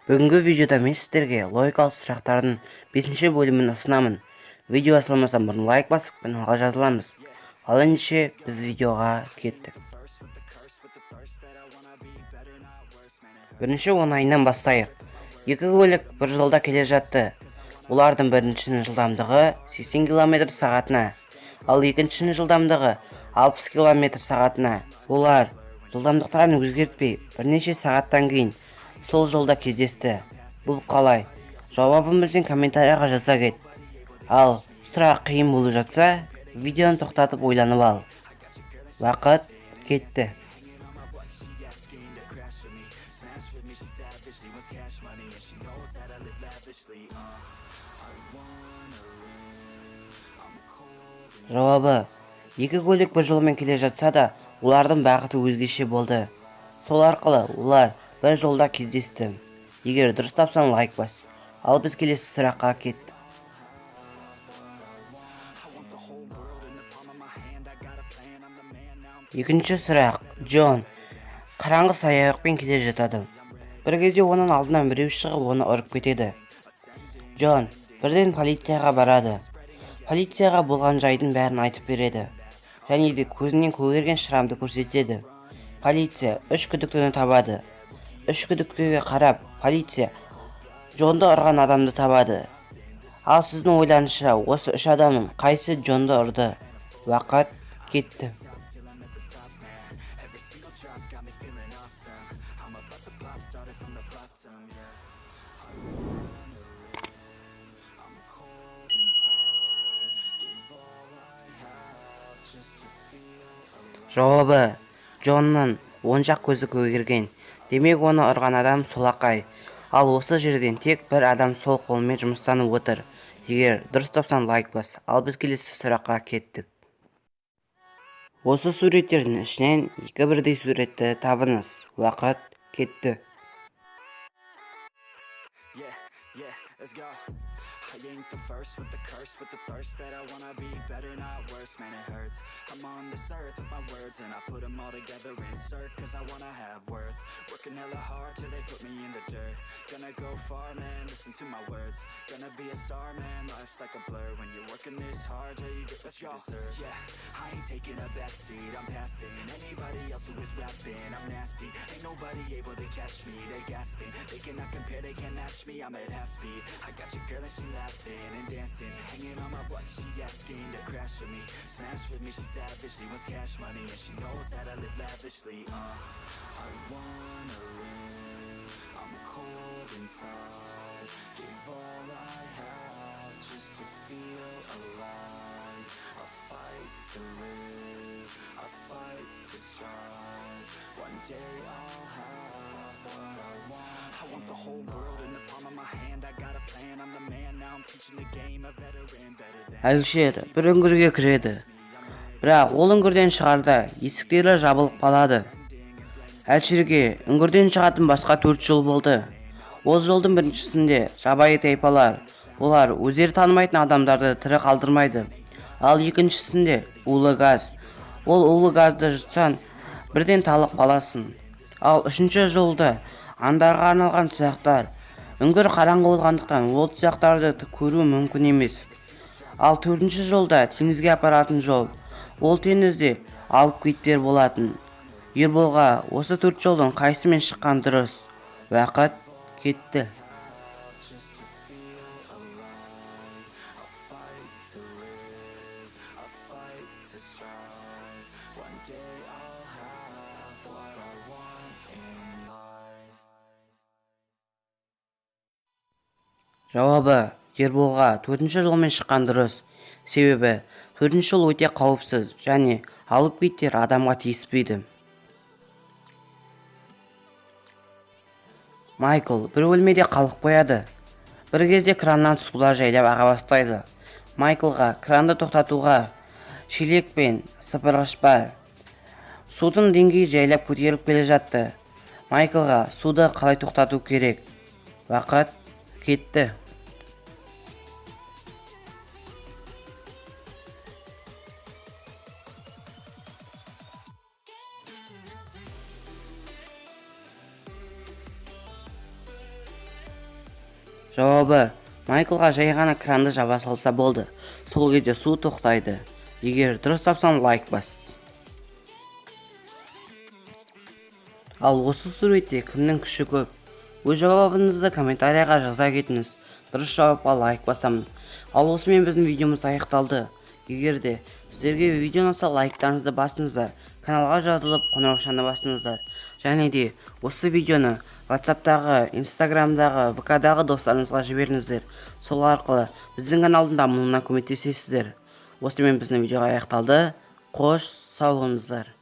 Бүгінгі видеода мен сіздерге логикалық сұрақтардың 5-ші бөлімін ұсынамын. Видео басталмастан бұрын лайк басып, каналға жазыламыз. Ал ендеше біз видеоға кеттік. Бірінші оңайынан бастайық. Екі көлік бір жолда келе жатты. Олардың біріншінің жылдамдығы 80 км сағатына, ал екіншінің жылдамдығы 60 км сағатына. Олар жылдамдықтарын өзгертпей, бірнеше сағаттан кейін сол жолда кездесті. Бұл қалай? Жауабын білсең, комментарияға жаза кет. Ал сұрақ қиын болып жатса, видеоны тоқтатып ойланып ал. Уақыт кетті. Жауабы: екі көлік бір жолмен келе жатса да, олардың бағыты өзгеше болды. Сол арқылы олар бір жолда кездесті. Егер дұрыс тапсаң, лайк бас. Ал біз келесі сұраққа кеттік. Екінші сұрақ. Джон қараңғы саябақпен келе жатады. Бір кезде оның алдынан біреу шығып, оны ұрып кетеді. Джон бірден полицияға барады. Полицияға болған жайдың бәрін айтып береді. Және де көзінен көгерген шрамды көрсетеді. Полиция үш күдіктіні табады. Үш күдіктіге қарап, полиция Джонды ұрған адамды табады. Ал сіздің ойларыңызша, осы үш адамның қайсы Джонды ұрды? Уақыт кетті. Жауабы: Джонның оң жақ көзі көгерген. Демек, оны ұрған адам солақай. Ал осы жерден тек бір адам сол қолымен жұмыстанып отыр. Егер дұрыс тапсаң, лайк бас. Ал біз келесі сұраққа кеттік. Осы суреттердің ішінен екі бірдей суретті табыңыз. Уақыт кетті. Yeah, let's go. I ain't the first with the curse, with the thirst that I wanna be better, not worse, man it hurts. I'm on this earth with my words and I put them all together, insert, cause I wanna have worth. Working hella hard till they put me in the dirt. Gonna go far, man, listen to my words. Gonna be a star, man, life's like a blur. When you're working this hard, yeah, you get what you deserve. Yeah, I ain't taking a backseat, I'm passing anybody else who is rapping. I'm nasty, ain't nobody able to catch me. They gasping, they cannot compare, they can't match me. I'm at half speed, I got your girl and she laughing and dancing, hanging on my butt, she asking to crash with me, smash with me, she savage, she wants cash money, and she knows that I live lavishly, I wanna live, I'm cold inside, give all I have just to feel alive, I fight to live, I fight to strive, one day I'll have what I want. I want the whole world in the palm of my hand, I got a plan, I'm the man, now I'm teaching the game, a veteran, better than Әлішер бір үңгірге кіреді. Бірақ ол үңгірден шығарда есіктері жабылып қалады. Әлішерге үңгірден шығатын басқа 4 жол болды. Ол жолдың біріншісінде жабайы тайпалар, олар өздері танымайтын адамдарды тірі қалдырмайды. Ал екіншісінде улы газ. Ол улы газды жұтсаң, бірден талып қаласың. Ал үшінші жолда аңдарға арналған тұзақтар. Үңгір қараңғы болғандықтан ол тұзақтарды көру мүмкін емес. Ал төртінші жолда теңізге апаратын жол. Ол теңізде алып киттер болатын. Ерболға осы төрт жолдың қайсымен шыққан дұрыс? Уақыт кетті. just to feel alive. I fight to live, I fight to strive. One day I'll have what I want in life. Жауабы: Ерболға төртінші жолмен шыққан дұрыс. Себебі төртінші жол өте қауіпсіз және алып киттер адамға тиіспейді. Майкл бір бөлмеде қалып қояды. Бір кезде краннан сулар жайлап аға бастайды. Майклға кранды тоқтатуға шелек пен сыпырғыш бар. Судың деңгейі жайлап көтеріліп келе жатты. Майклға суды қалай тоқтату керек? Уақыт кетті. Жауабы: Майклға жай ғана кранды жаба салса болды, сол кезде су тоқтайды. Егер дұрыс тапсаң, лайк бас. Ал осы суретте кімнің күші көп? Өз жауабыңызды комментарияға жаза кетіңіз. Дұрыс жауапқа лайк басамын. Ал осымен біздің видеомыз аяқталды. Егер де сіздерге видео ұнаса, лайктарыңызды басыңыздар, каналға жазылып, қоңыраушаны басыңыздар. Және де осы видеоны WhatsApp'тағы, Instagram'дағы, ВК-дағы достарыңызға жіберіңіздер. Сол арқылы біздің каналдың дамуына көмектесесіздер. Осымен біздің видео аяқталды. Қош, сау болыңыздар.